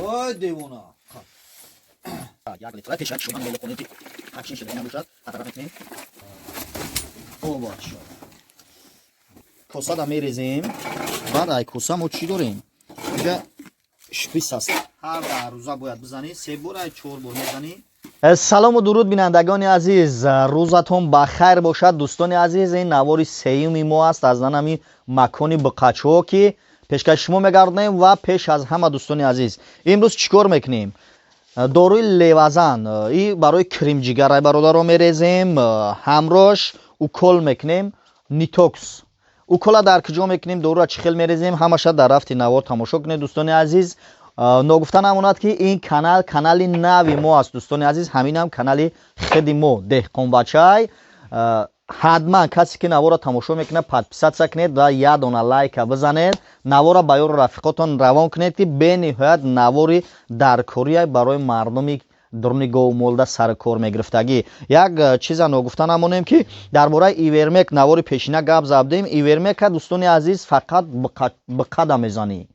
Ой, девона. Косада мерезем. Баъд ай коса мо чӣ дорем? Инҷа шприц аст. Ҳар 10 рӯза бояд бизанӣ, се бор ай чор бор мезанӣ. Салому дуруд, бинандагони азиз, рӯзатон ба хайр бошад. Дӯстони азиз, ин навори сеюми мо аст аз нанами макони Буқачҳо, ки пешкаши шумо мегардонем. Ва пеш аз ҳама, дӯстони азиз, имрӯз чӣ кор мекунем? Доруи левазан и барои кримҷигарай, бародаро, мерезем, ҳамрош укол мекунем нитокс. Укола дар куҷо мекунем, дорура чӣ хел мерезем, ҳамаша дар рафти навор тамошо кунед. Дӯстони азиз, ногуфта намонад, ки ин канал канали нави мо аст. Дӯстони азиз, ҳаминам канали хеди мо, Деҳқонбачай. Ҳатман касе ки навора тамошо мекунад, подписаться кунед ва як дона лайка бизанед, навора ба ёру рафиқотон равон кунед, ки бениҳоят навори даркория барои мардуми дуруни говмолда сари кор мегирифтагӣ. Як чиза ногуфта намонем, ки дар бораи ивермек навори пешина гап задем. Ивермека, дӯстони азиз, фақат биқада мезанӣ,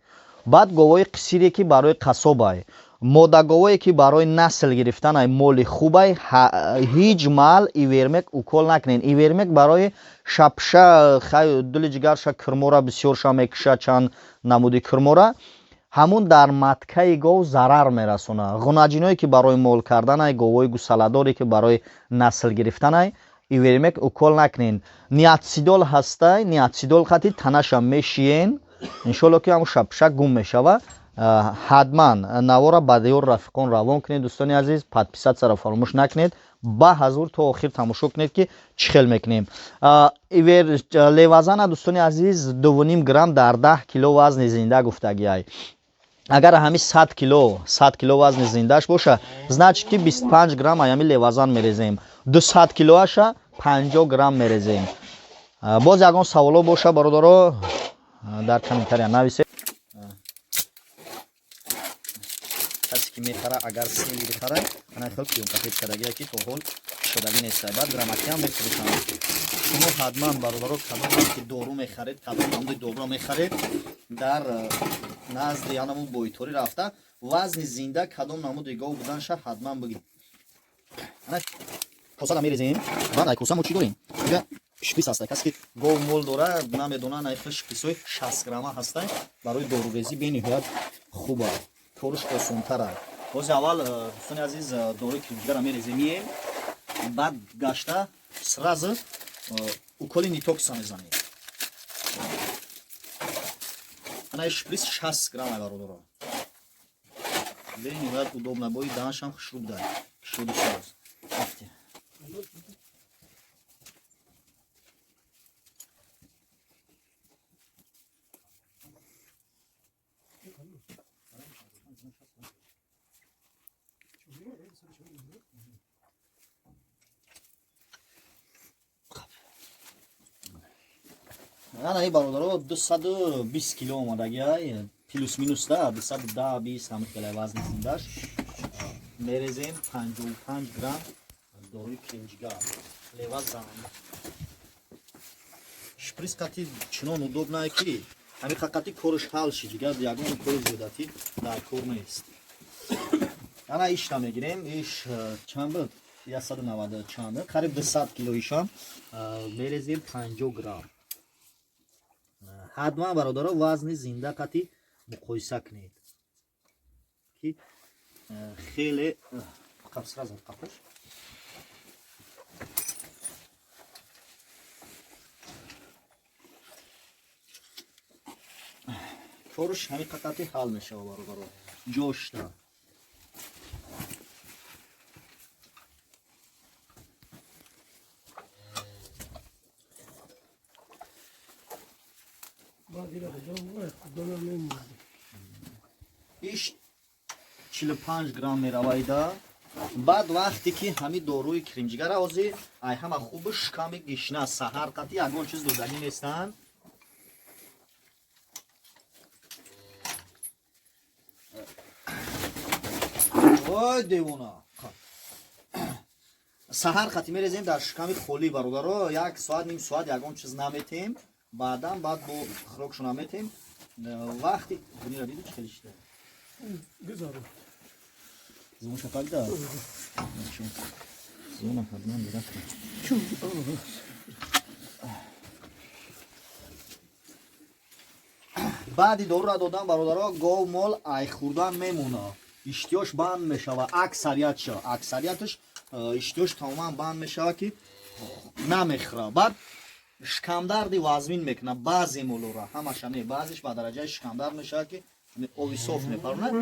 баъд говои қисире, ки барои қассобай, модаговое, ки барои насл гирифтанай моли хубай, ҳеҷ маҳал ивермек укол накунед. Ивермек барои шапша, дули ҷигарша, кирмора бисёрша мекуша, чанд намуди кирмора ҳамун дар маткаи гов зарар мерасонад. Ғунаҷиное, ки барои мол карданай, говои гусаладоре, ки барои насл гирифтанай, ивермек укол накунед. Ниатсидол ҳастай, ниатсидол қати танаша мешиен, иншолло, ки ҳамун шапша гум мешава. Ҳатман навора ба диёр рафиқон равон кунед. Дӯстони азиз, подписаться ро фаромӯш накунед, ба ҳазур то охир тамошо кунед, ки чӣ хел мекунем левазана. Дӯстони азиз, 2,5 грамм дар 10 кило вазни зинда гуфтагиай. Агар ҳами 100 кило, 100 кило вазни зиндааш боша, значит, ки 25 грамм аями левазан мерезем, 200 килоаша 50 грамм мерезем. Боз ягон саволо боша, бародаро, дар комментария нависед. Касе ки мехара, агар сели бихара, ана хел плёнка кардагия, ки то ҳол шудагӣ неста. Баъд грамматиам мефурӯшанд. Шумо ҳатман, бародаро, кадом ки дору мехаред, кадом намуди доруро мехаред, дар назди анамун бойторӣ рафта, вазни зинда кадом намуди гов буданша ҳатман бигиред. Косада мерезем. Баъд ай коса мо чӣ дорем? Инҷа шприц ҳаста. Касе ки гов мол дора, намедона, най хел шприсҳои 60 грамма ҳастай, барои дорурезӣ бениҳоят хуба, корш осонтар аст. Бози аввал, дӯстони азиз, доруи кирмҷигара мерезем, баъд гашта сразу уколи нитокса мезанем. Ана шприц 60 грамм, ай бародаро, бениҳоят удобно, бои даҳаншам хушрӯ будай, кушоди соз. Рафтем. Ана и, бародаро, 220 кило омадагиай, плюс минус да 210, 20, ҳами хеле вазни зиндаш. Мерезем 55 грамм доруи кримҷигар левазан. Шприц қати чунон удобно е, ки ҳами қати корш ҳал шид, дигар ягон кори зиёдатӣ дар кор нест. Ана ишта мегирем. Иш чанд буд? 190 чанд, қариб 200 кило. Ишам мерезем 50 грамм. Ҳатман, бародаро, вазни зинда қати муқоиса кунед, ки хеле сразу қапаш. Корш ҳамин қати ҳал мешава, бародаро, ҷошта. Иш 45 грамм меравайда. Баъд вақте ки ҳами доруи кримҷигара ҳозир ай ҳама хубу шиками гишна, саҳар қати ягон чиз додагӣ нестанд. Ой, девона. Саҳар қати мерезем дар шиками холӣ, бародаро, як соат, ним соат ягон чиз наметем, баъдан баъд бо хӯрокшо наметем. Вақти бунира диди, чӣ хеле шида. Гузарон. Зумуша когда? Зуна ҳадман дирактор. Баъди дорура додан, бародаро, гов мол ай хӯрдан мемона, иштиёш банд мешава. Аксариятша, аксарияташ иштиёш тамоман банд мешава, ки намехӯра. Баъд шикамдарди вазмин мекуна баъзе молора, ҳамаша не, баъзеш ба дараҷаи шикамдард мешавад, ки оби соф мепаронад.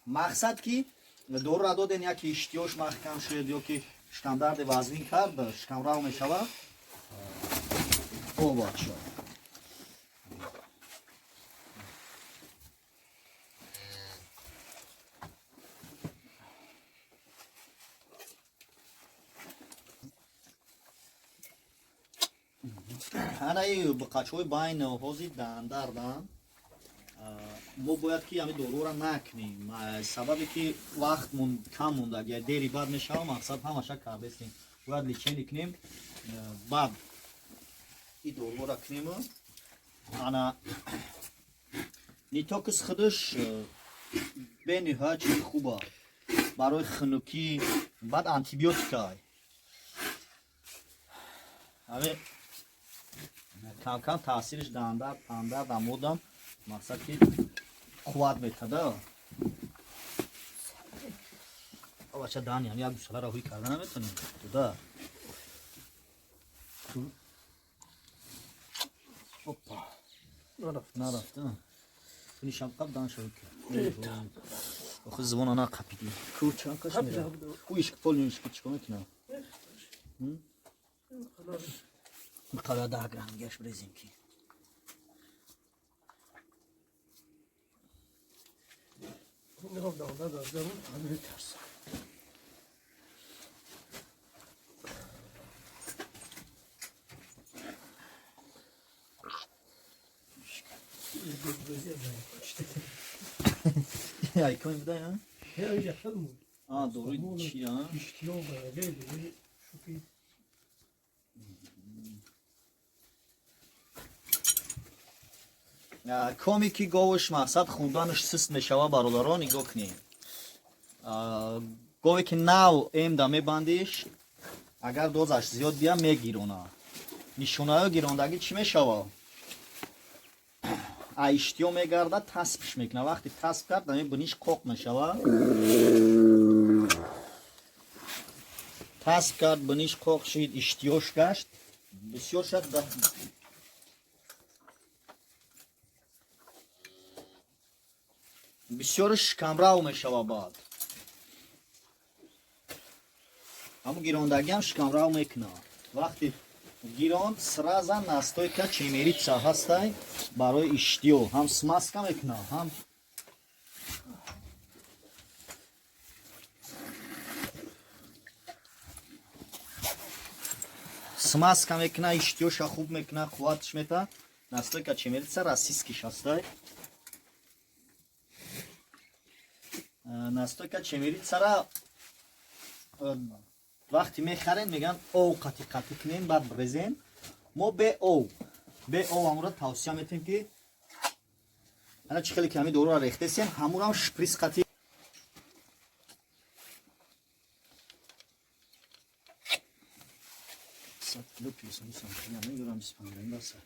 Мақсад ки дорура доден, яки иштиёш маҳкам шуд ё ки шикамдарди вазмин кард, шикамрав мешава. О бача, анаи буқачҳои байн ҳозир дандардан. Мо бояд ки ҳами доруро накунем, сабабе ки вақт кам мондаг, я дери бад мешава. Мақсад ҳамаша кардестем, бояд лечение кунем, баъд и доруро кунем. Ана нитокс худаш бениҳоят чизи хуба барои хунукӣ, баъд антибиотика. Ҳами камкам таъсириш дандар андар дамодам, мақсад ки қувват метада. Бача, дан яъни як гусаларо ҳуй карда наметонем туда. Опа, нарафта. Кунишам қаб дан шавӣ. Охи звона нақапиди ку чанд каш мера ку ишк пол ишк чико мекуна? Бқара 10 грамм гаш брезем ки. میخوام دامدار داشته بود میترسم. Ay koy buda ya. А, доруи чи? اشتیا برای شوخی. Коме ки говш, мақсад, хӯрданаш сист мешава, бародаро, нигоҳ кунед. Гове ки нав эмда мебандиш, агар дозаш зиёд бия, мегирона. Нишонаҳои гирондагӣ чӣ мешава? А иштиё мегардад, таспш мекунад. Вақте тасп кард, ами биниш қоқ мешава. Тасп кард, биниш қоқ шид, иштиёш гашт бисёр шад. Бисёрш шикамрав мешава. Баъд ҳамун гирондагиам шикамрав мекунад. Вақте гиронд, сразу настойка чемерица ҳастай барои иштиё, ҳам смазка мекунад, ҳам смазка мекунад, иштиёша хуб мекунад, қувватш мета. Настойка чемерица российский ш ҳастай. Настойка чемерицара вақте мехарен, мегӯянд ов қатӣ қатӣ кунем, баъд брезем. Мо бе ов, бе ов ҳамура тавсия метем, ки ана чӣ хеле ки ҳамин дорура рехтесем, ҳамурам шприц қатӣ. 100 кило 52 сантиметр, 25 баса.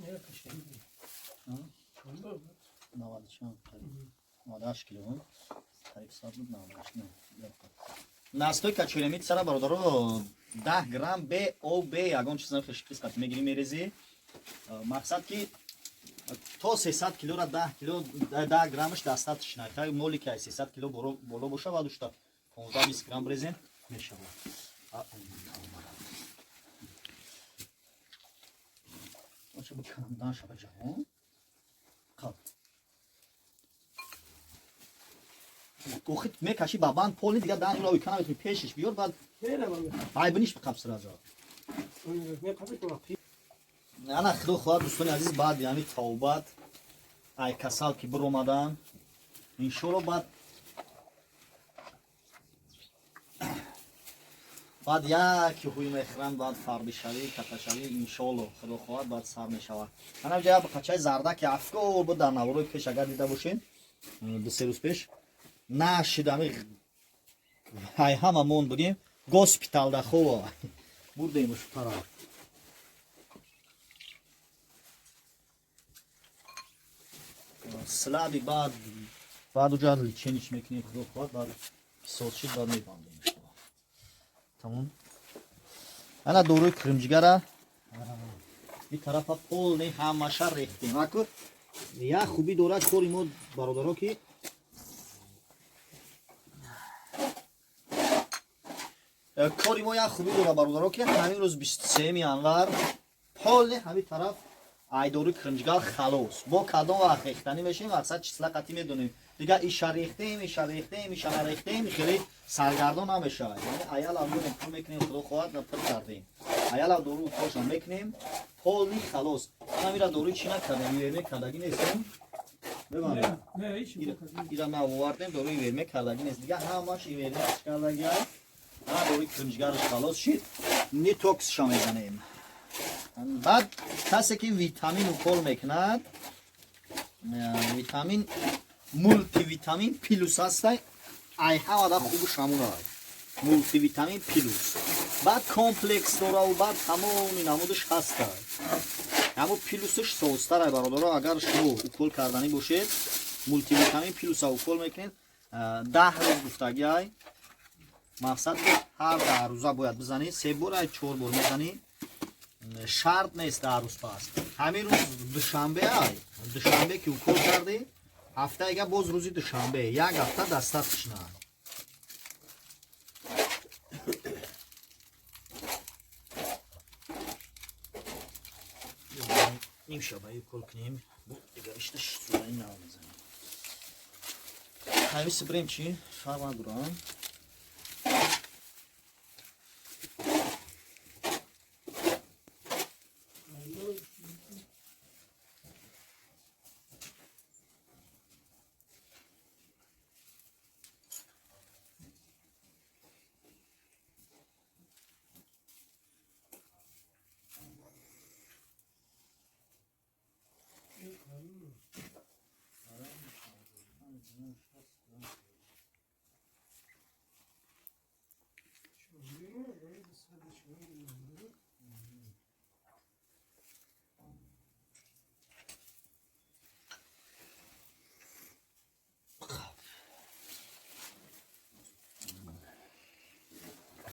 نه قشنگی. 90 чанд, 98 кило, қариб 100 буд, 98. Настойка чемерицара, бародаро, 10 грамм бе ов, бе ягон чиз, шприц қатӣ мегирӣ, мерезӣ. Мақсад ки то 300 килора 10 кило, 10 граммаш достаточно. Та моли ки 300 кило боло боша, баъд ушта 15-20 грамм брезем, мешавад. Бача, бикандан шава ҷаҳон қаб. Охи мекаши ба банд поли дига дан ура уйкана метуни пешиш биёр, баъд ай биниш биқаб сразу. Ана худо хоҳад, дӯстони азиз, баъди ҳами тавбат ай касал ки биромадан. Иншолло, баъд яки ҳуй мехӯранд, баъд фарбишавӣ, каташавӣ, иншолло, худо хоҳад, баъд сар мешавад. Ана ҷа қачаи зардаки афкор буд дар наворои пеш, агар дида бошед, 2-3 рӯз пеш нашид, ами ҳай ҳама мон будем госпиталда хова бурдем ушу тараф. Слаби баъд уҷа лечение ш мекунем, худо хоҳад, баъд соз шид, баъд мебандем. Тамом. Ана доруи кримҷигара и тарафа полный ҳамаша рехтем. Аку як хубӣ дорад кори мо, бародаро, ки кори мо як хубӣ дорад, бародаро, ки ҳамин рӯз 23 январ полный ҳамин тараф айдори кримҷигал халос. Бо кадом вақт рехтанӣ мешем, мақсад числа қатъӣ медонем. Дигар иша рехтем, иша рехтем, иша нарехтем, хеле саргардон намешавад. Яъне аял авёнем пур мекунем, худо хоҳад, пур кардем. Аял ав дору коша мекунем, полный халос. Ҳамира доруи чӣ накардем, иверме кардагӣ нестем. Бибандем. Ира ма овардем, доруи иверме кардагӣ нест. Дигар ҳамаш иверме кардагӣ. Ана доруи кримҷигараш халос шид. Нитоксша мезанем. Баъд касе ки витамин укол мекунад, витамин мултивитамин плюс ҳастай, ай ҳамада хубу шамунай мултивитамин плюс. Баъд комплекс дораву баъд тамоми намудаш ҳастай. Ҳамо плюсш созтарай, бародаро. Агар шумо укол карданӣ бошед, мултивитамин плюса укол мекунед, 10 рӯз гуфтагиай. Мақсад ҳар 10 рӯза бояд бизанӣ, се бор ай чор бор мезанӣ, шарт нест 10 рӯз пас. Ҳамин рӯз душанбе ай, душанбе ки укол кардӣ, ҳафтаига боз рӯзи душанбе, як ҳафта достаточно. Ним шабаи укол кунем, дигаришта сураи нав мезанем. Ҳамин сибрем чӣ фарқ надорам.